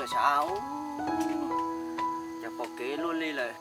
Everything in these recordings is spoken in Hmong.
Sav, ub, cas pom kev luaj li lawm.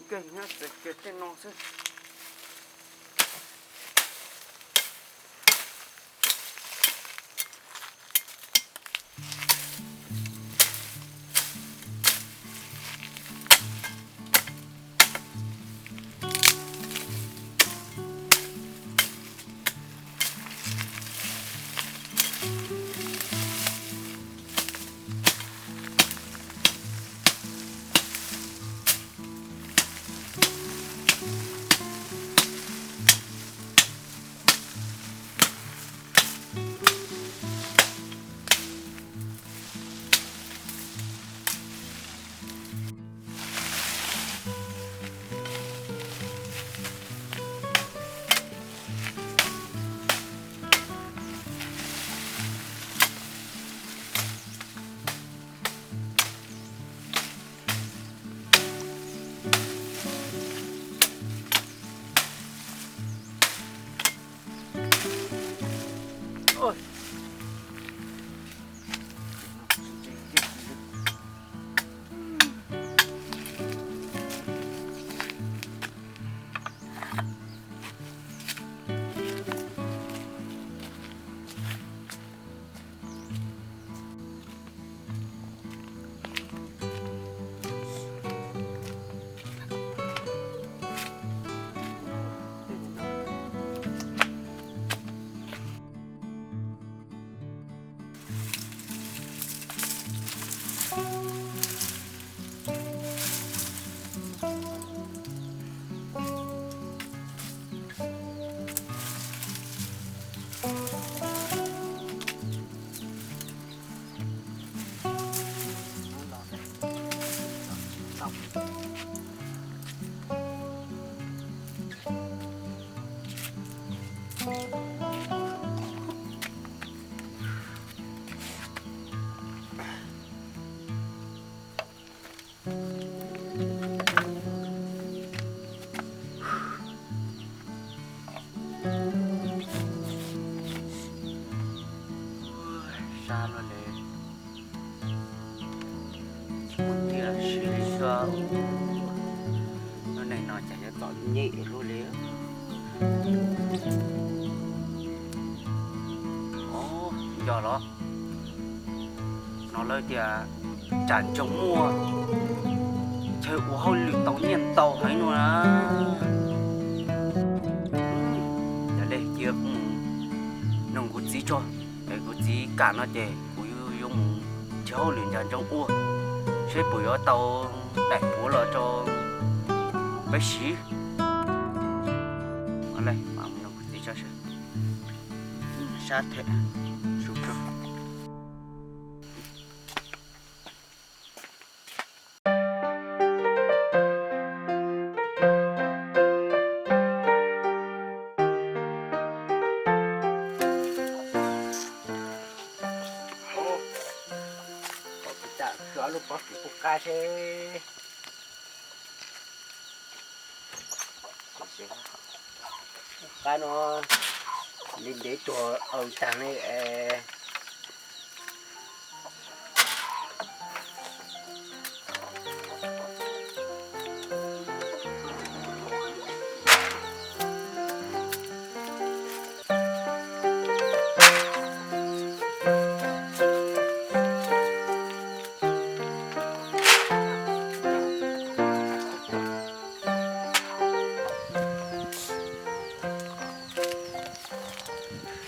Kawg nyob txawv kiag tej no xwb. Sab luaj li. Tsis muaj tiag siab li xwb. Lub neej no cas yuav txom nyem luaj li. Os, yog los? No lawv tias tsam ntsoog muaj, chaw ua hauj lwm tau nyiaj ntau heev no na. Yog li cia kuv mus nug kuv txiv tso, es kuv txiv kam no ces kuv yuav mus nrhiav hauj lwm nram nroog ua, seb puas yuav tau daim puav los rau peb siv. Ua le, mam mus nrog kuv txiv tso seb. Sab them, su rog. Khwv lub pob kws pub qab seb. Pub qab no, ntev ntev tuag au tag li.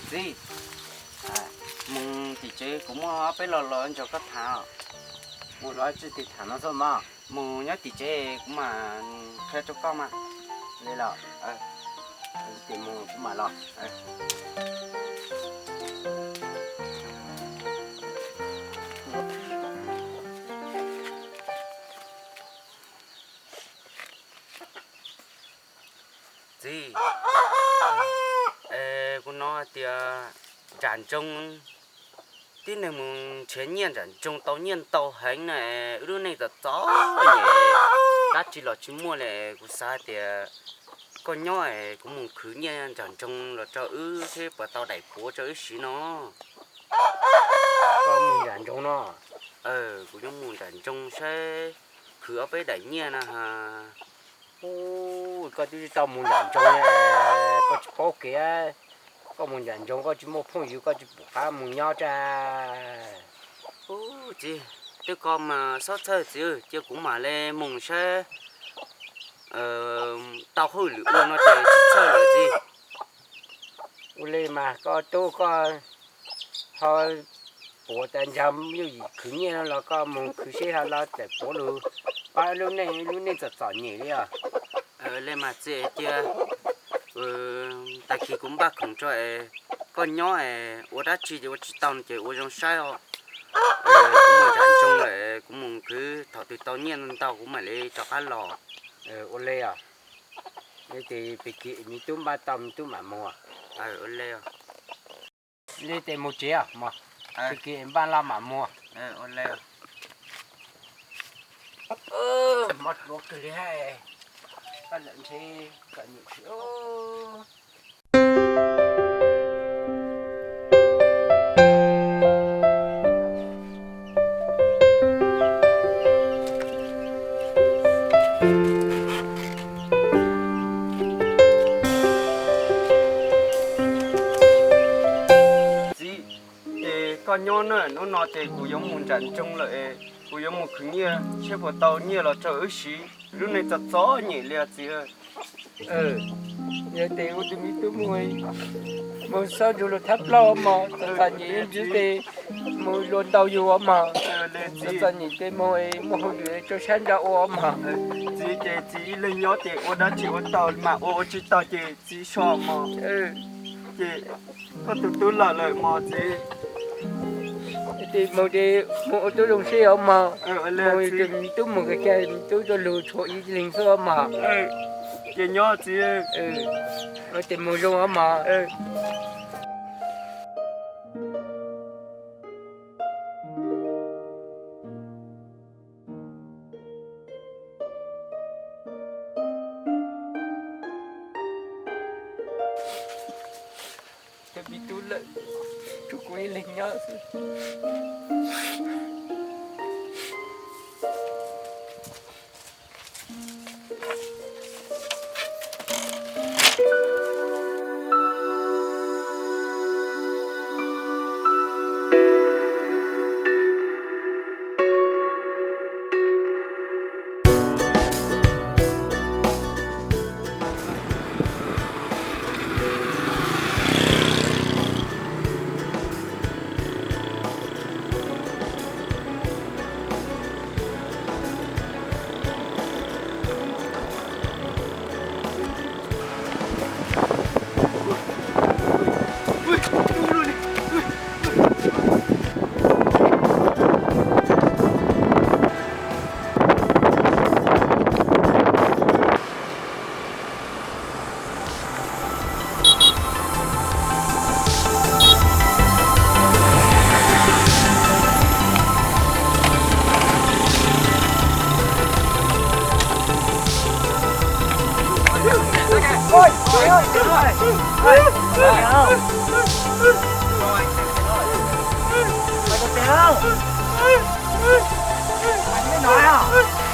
Txiv, mus tim tsev, kuv muaj ob peb lo lus nrog koj tham. Mus los tsis tim tham no xwb mas. Mus nyob tim tsev kuv mam qhia rau koj mas. Li los, mus kuv mam los. Txiv, kuv hnov hais tias nram nroog tib neeg mus nrhiav nyiaj nram nroog tau nyiaj ntau heev na, wb lub neej txom txom nyem, dab tsi los tsis muaj li. Kuv xav hais tias koj nyob es kuv mus khwv nyiaj nram nroog los rau wb seb puas tau daim puav rau wb siv no. Koj mus nram nroog no? Kuv yuav mus nram nroog saib, khwv ob peb daim nyiaj na. Ub, koj twb tsis tau mus nram nroog, koj tsis paub kev. Koj mus nram nroog koj tsis muaj phooj ywg, koj tsis pom qab mus nyob tag. Ub txiv, twb koj mas txhob txhawj txiv, cia kuv mam li mus saib. Tau hauj lwm ua no ces tsis txhawj lawm txiv. Ua li mas koj tub koj ho puav tas ntsag yooj yim khwv nyiaj no los koj mus khwv seb ho los txawm puav lug pab lub neej, lub neej txom txom nyem li os. Li mas txiv, cia tag kis kuv npaj khoom tso es koj nyob es ua dab tsi ces ua tsis tau no ces ua zoo saib os. Kuv mus nram nroog lawm, kuv mus khwv, thaum twg tau nyiaj ntau kuv mam li rov qab los. Ua li os. Ces pem kis me tub npaj tau me tub mam mus. Ua li os. Li ces mus tsev os mog, pem kis npaj loj mam mus. Ua li. Mov dluav kawg li hais, koj lawm ntshe txom nyem thiab. Txiv, ces koj nyob na, hnub no ces kuv yuav mus nram nroog lawm, kuv yuav mus khwv nyiaj seb puas tau nyiaj los rau wb siv, lub neej txom txom nyem li os txiv. Yog tes ua tus me tub mus, mus xob ntsug luag thab plaub mog, txom txom nyem ib ntsis tes mus luag ntaus yus mog. Txom txom nyem tes mus muaj hauj lwm rau sab nraud ua mog. Txiv ces txiv ib leeg nyob ces ua dab tsi ua tau mas ua, ua tsis tau ces txiv so mog. Ces koj tus tub lawm lawm mog txiv. Tes mus, mus ua tub zoo seb os mog. Mus tus me tub mus kiag, me tub tau lug tshuav ib leeg xwb os mog. Ces nyob txiv. Tes mus zoo os mog. Cov me tub lawm, tshuav kuv ib leeg nyob xwb.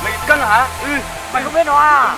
Mày cân hả? Mày không biết nó à?